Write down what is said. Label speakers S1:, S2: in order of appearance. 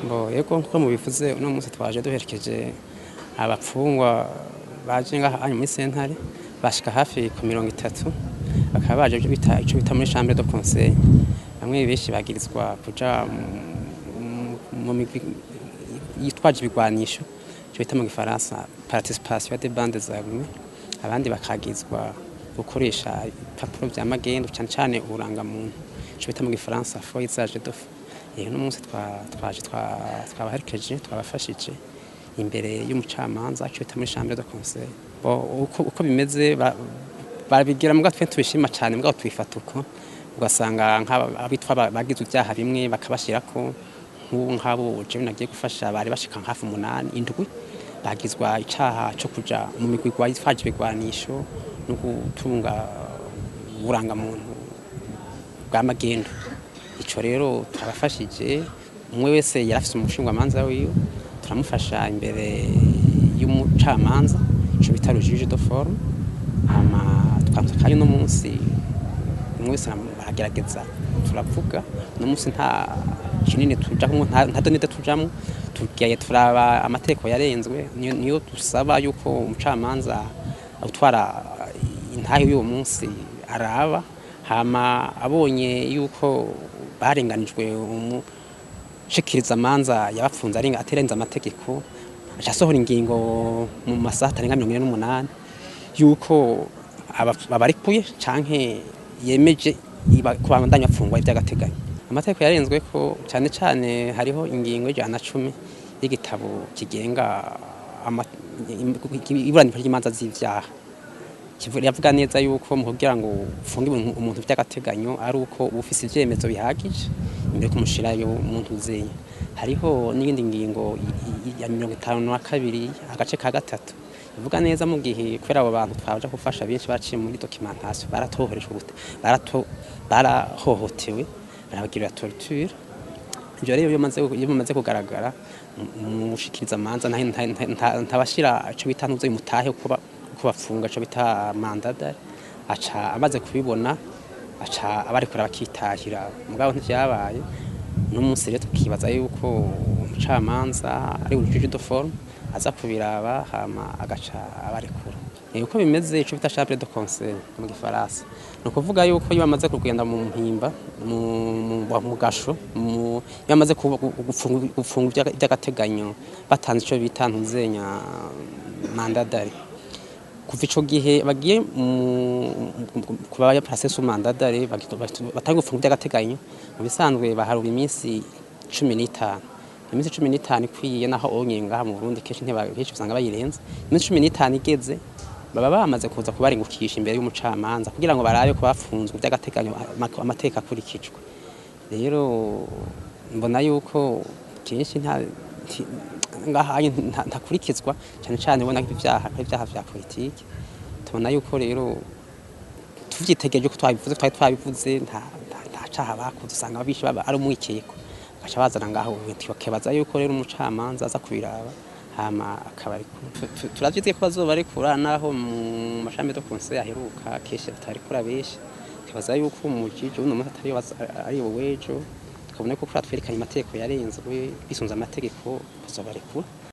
S1: Bo yego, nkuko mubivuze, uno munsi twaje duherekeje abapfungwa baje ngaha hanyuma muri sentare, bashika hafi ku 30, bakaba baje ibyo bita ico bita muri chambre de conseil. Bamwe benshi bagirizwa kuja mu migwi yitwaje ibigwanisho, ico bita mu gifaransa participation des bandes armées, abandi bakagizwa gukoresha ibipapuro vya magendu, cane cane uburangamuntu, ico bita mu gifaransa faux usage de faux. Uno munsi twaje twabaherekeje, twabafashije imbere y'umucamanza, ico bita muri chambre de conseil. Bo uko bimeze babigira, mbwa twe tubishima cane, mbwa twifata uko ugasanga nk'abitwa bagize ibyaha bimwe bakabashirako. Nk'ubu nk'abo jewe nagiye gufasha bari bashika hafi umunani, indwi, bagizwa icaha co kuja mu migwi yitwaje ibigwanisho no gutunga uburangamuntu bwa magendu. Ico rero turabafashije, umwe wese yarafise umushingwamanza wiwe, turamufasha imbere y'umucamanza, ico bita le juge de forme. Hama tukamutsa kandi uno munsi umwe wese aragerageza turavuga. Uno munsi nta kinini tujamwo, nta donide tujamwo, tugiye turaba amategeko yarenzwe. Niyo dusaba yuko umucamanza utwara intahe y'uwo munsi araba, hama abonye yuko barenganijwe, umushikiriza amanza yabapfunze arenga aterenze amategeko, aca asohora ingingo mu masaha atarenga 48 yuko abarikuye canke yemeje ko babandanya bafungwa ivy'agateganyo. Amategeko yarenzwe ko cane cane hariho ingingo y'110 y'igitabo kigenga iburanisha ry'imanza z'ivyaha. Yavuga neza yuko mu kugira ngo ufunge umuntu vy'agateganyo ari uko uba ufise ivyemezo bihagije imbere yo kumushirayo umuntu uzenya. Hariho n'iyindi ngingo ya 52 agace ka gatatu ivuga neza mu gihe, kubera abo bantu twaja gufasha benshi baciye muri documentation, baratohorejwe gute, barahohotewe, barabagirira torture. Ivyo rero iyo bimaze kugaragara, umushikiriza amanza ntabashira ico bita ntuze mutahe kuba kubafunga, ico bita mandat d'arrêt, aca amaze kubibona aca abarekura bakitahira. Mugabo ntivyabaye. Uno munsi rero tukibaza yuko umucamanza ari juge de forme aza kubiraba, hama agaca abarekura. Uko bimeze, ico bita chambre de conseil mu gifaransa, ni ukuvuga yuko iyo bamaze kugenda mu mpimba, mu gasho, iyo bamaze gufungwa vy'agateganyo, batanze ico bita ntuzenya mandat d'arrêt, kuva ico gihe bagiye kuba placé sous mandat d'arrêt, batanga gufungwa vy'agateganyo, mu bisanzwe baharura iminsi 15. Iminsi 15 ikwiye, naho onye ngaha mu Burundi kenshi kenshi usanga bayirenza, iminsi 15 igeze baba bamaze kuza kubarengukisha imbere y'umucamanza kugira ngo barabe ko bafunzwe vy'agateganyo amategeko akurikijwe. Rero mbona yuko kenshi nta ngaha ntakurikizwa, cyane cyane ubona ko ibyaha ari ibyaha vya politiki. Tubona yuko rero tuvyitegereje ko twabivuze, twari twabivuze, nta caha bakoze, usanga abishe baba ari umwikeko, bagaca bazana ngaho. Tukibaza yuko rero umucamanza aza kubiraba, hama akabarekura. Turavyizeye ko bazobarekura, naho mu ma chambres de conseil aheruka kenshi batarekura benshi. Tukibaza yuko umujiji uno munsi atari ari wejo, tukabona ko kuri twerekanye amategeko yarenzwe, bisunze amategeko bazobarekura.